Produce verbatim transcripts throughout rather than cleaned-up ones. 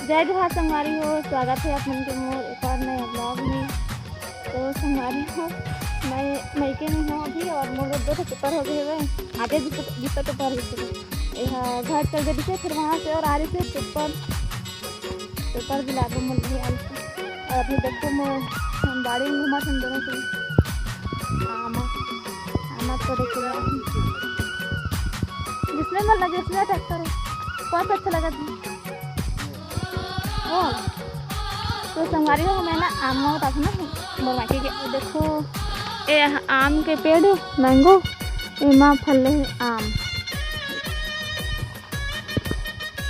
जय जोहार संगवारी हो, स्वागत हे आप मन के मोर एक और नया vlog में। तो संगवारी हो, मैं मइके में हूँ अभी और मोर दो ठो paper हो गए हवे। आगे दूसरा, दूसरा paper हो गए। एहा घर चल दे रहिसे, फिर वहाँ से और आ रहिसे paper, paper भी लाबो मोर नहीं आ रहिसे। और अभी देखो मोर, हम बाड़ी में घूमत हन दोनों के। आमा, आमा तो देख रहा हूँ। जिसमें मन लगे उसमें attack करो, कौन सा अच्छा लगा तुम्हें? ओ, तो संगवारी हो, मैं ना आम ना बताथों ना, मोर मायके के। देखो, ए आम के पेड़, mango, एमा फल हे आम।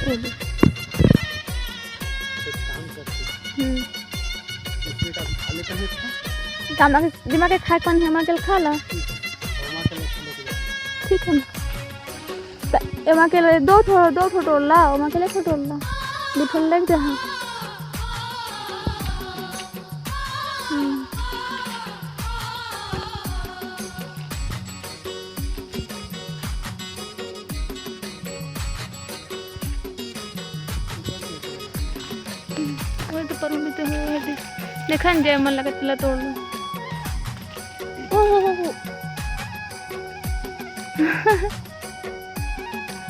ये भी। एक काम करते हैं। हम्म। इसमें का खा लेते हैं इसको। काम आके दिमाग के खाए कौन है, हमारे के खा ला। ठीक है। हमारे के लिए खा लेते हैं। ठीक है ना। त एमा के लिए दो ठो, दो ठो टोला, ओमा के लिए एक ठो टोला। दो ठो लग जा। हम्म। वही तो परुल तो है, देखन जय मन लगे तेला तोड़ लो। ओ हो हो हो।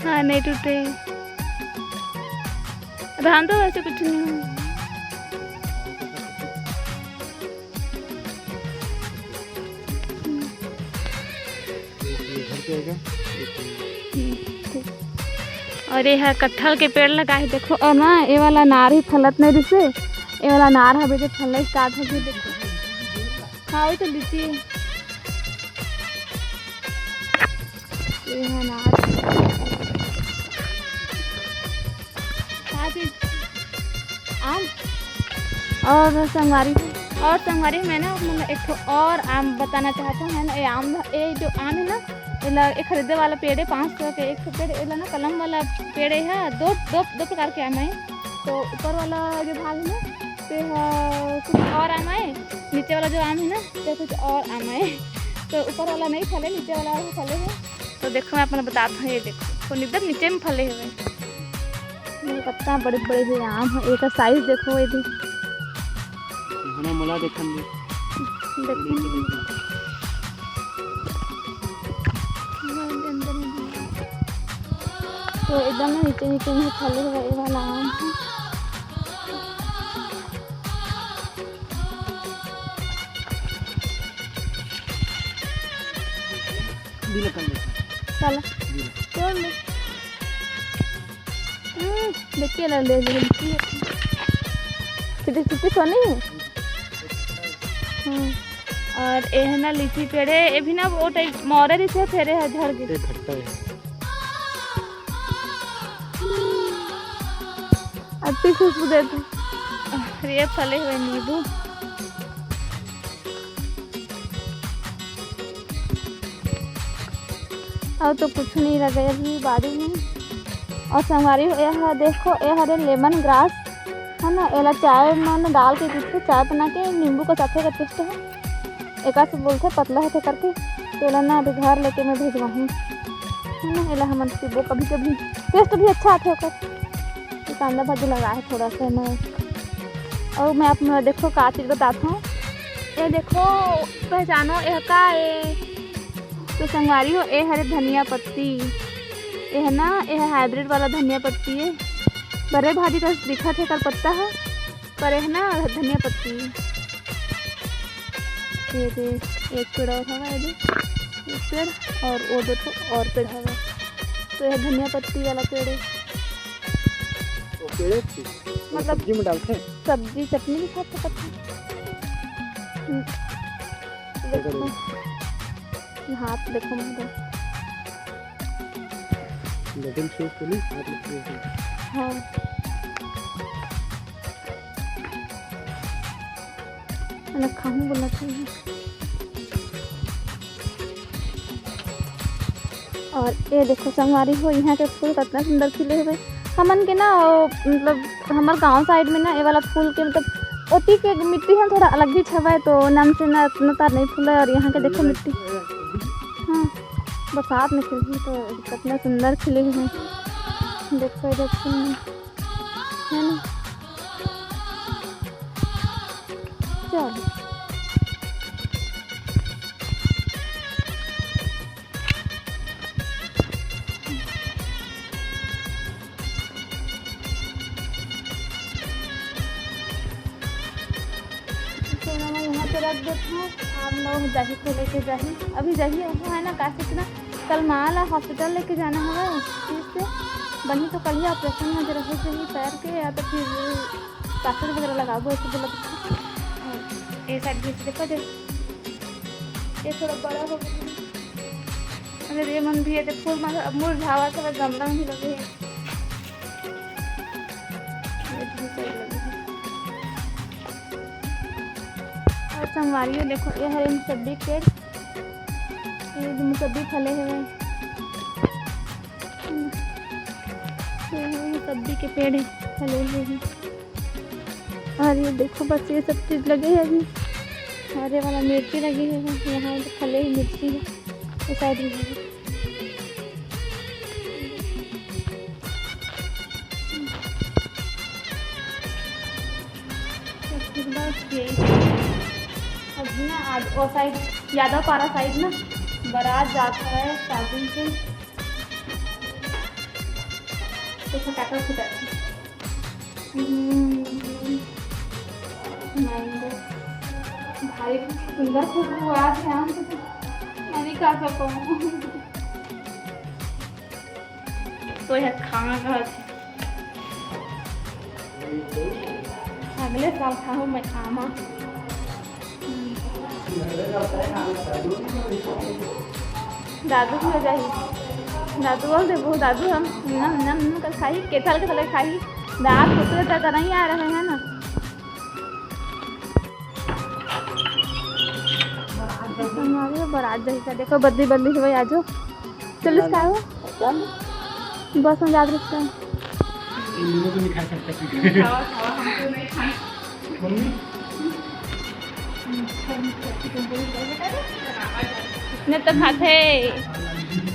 हाँ, नहीं टूटे। रहन दो, वैसे कुछ नहीं हो। ये घर पे आएगा। हम्म, ठीक। और ये है कटहल के पेड़ लगा है, देखो। और ना, ये वाला नार ही फलत नहीं रिसे, ये वाला नार हवे जो फलना start हो गया, देखो। हाँ, वही तो लीची। ये है नार। का चीज? आम। और संगवारी, और संगवारी, मैं ना आप मन ला एक ठो और आम बताना चाहत हूँ, है ना। ये आम, ये जो आम है ना, ये ला, ये खरीदे वाला पेड़ है, पाँच सौ के एक ठो पेड़। ये ला ना कलम वाला पेड़ है, दो, दो, दो प्रकार के आम है। तो ऊपर वाला जो भाग है ना, ते ह कुछ और आम है, नीचे वाला जो आम है ना, ते कुछ और आम है। तो ऊपर वाला नहीं फले, नीचे वाला फले है। तो देखो, मैं आप मन ला बतात हूँ, ये देखो, तो एकदम नीचे में फले हुए। ये पत्ता बड़े बड़े हे आम ह, एकर size देखो, ये दे। हमें मोला देखन दे। देखो। तो एकदम ना नीचे नीचे में फले हुए ये वाला आम है। बिल्कुल। चल, बिल्कुल। तोड़ ले। हम्म, देखिए ना, ले, ले, लीची। कितनी, कितनी सोनी है? हम्म, और ये है ना लीची पेड़ है, ये भी ना वो type मोरे जैसे फेरे है, झड़ गए। ये घट्टा है। अच्छी खुशबू देते। और ये फले हुए नींबू। अउ तो कुछ नहीं लगे अभी बाड़ी में। और संगवारी हो, ये ह देखो, ये हरे lemon grass है ना, एला चाय में डाल के पीथे, चाय बना के नींबू के साथे का taste है। एका से बोलथे पतला होथे करके, तो एला ना अभी घर लेके मैं भेजवाहूँ, है ना, एला हमन पीबो कभी कभी, taste भी अच्छा आथे ओकर। ये कांदा भाजी लगा है थोड़ा सा मैं। और मैं आप मन ला देखो का चीज बतात हूँ। ये देखो, पहचानो ये का है? तो संगवारी हो, ये हरे धनिया पत्ती। ये है ना, ये hybrid वाला धनिया पत्ती है। बड़े भाजी का दिखत है, एकर पत्ता है, पर ये है ना धनिया पत्ती। ये दे, एक पेड़ और हवा, ये दे, एक पेड़ और वो दो ठो और पेड़ हवा। तो ये धनिया पत्ती वाला पेड़ है। वो पेड़े की? मतलब सब्जी में डालते हैं? सब्जी, चटनी भी खा सकते हैं। हम्म। देखो। देखो। हाथ देखो मेरा। बटन छू तो नहीं, हाथ में छू। हाँ। अलग खाहूँ बोला था। और ये देखो संगवारी हो, यहाँ के फूल कितना सुंदर खिले हुए। हमन के ना, ओ, मतलब हमर गांव side में ना, ये वाला फूल के, मतलब ओती के मिट्टी हम थोड़ा अलग ही छवाए, तो नाम से ना इतना तार नहीं फूला। और यहाँ के देखो मिट्टी, हाँ, बरसात में खिली तो कितना सुंदर खिले हुए। देखो, देखो, है ना। देखो, आप लोग जाही तो लेके जाही, अभी जाही वो है ना, काहे कि ना कल माँ ला हॉस्पिटल लेके जाना हवय, फिर से बनी तो कल ही ऑपरेशन में रहे जाही पैर के, या तो फिर प्लास्टर वगैरह लगाबो ऐसे बोला। और ये साइड भी देखो दे, ये थोड़ा बड़ा हो गया। अरे ये मन भी है, फूल मन अब मुरझावा के गमला में ही लगे है। ये भी सही लगे है। और संगवारी हो देखो, ये हरे मुसब्बी के पेड़, ये जो मुसब्बी फले हुए हैं, ये हरे मुसब्बी के पेड़ है, फले हुए हैं। और ये देखो, बस ये सब चीज लगे है अभी। और ये वाला मिर्ची लगी है, यहाँ पे फले हुए मिर्ची है, ये साइड में है। बस यही। अब ना आज वो साइड, यादव पारा साइड ना बारात जाता है शादी के, तो फटाका फुटाते हैं। हम्म, mango। भाई, सुंदर खुशबू आ रही है आम की, तो मैं नहीं खा सकूँ। तो यह खाना का है। अगले साल खाहूँ मैं आमा। दादू भी हो जाही। दादू बोल दे, वो दादू हम नम, नम, नम कर खाही, केथल के थले खाही। दांत कुतरे तक नहीं आ रहे हैं ना। हमारे बारात जैसा देखो, बदली बदली हुई आजो। चल इसका हो। चल। बस में जात रखते हैं। इन लोगों को नहीं खा सकते। मम्मी। ने तो खाथे।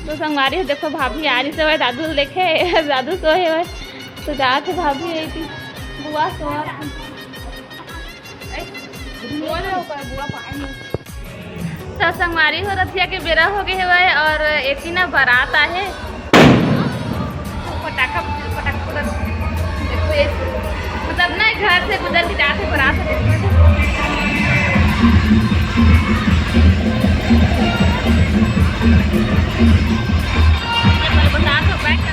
तो संगवारी हो देखो, भाभी आ रही से दादू देखे, दादू सोए हुए। तो जात हे भाभी, एक बुआ सोआ। तो संगवारी हो, रथिया के बेरा हो गए हवय और एती ना बारात आहे। पटाखा, पटाखा, पटाखा। देखो ये, मतलब ना, घर से गुजर के जाते बारात है, देखो। बारात हो, बैठ कर।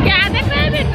क्या देख रहे हैं बेटू?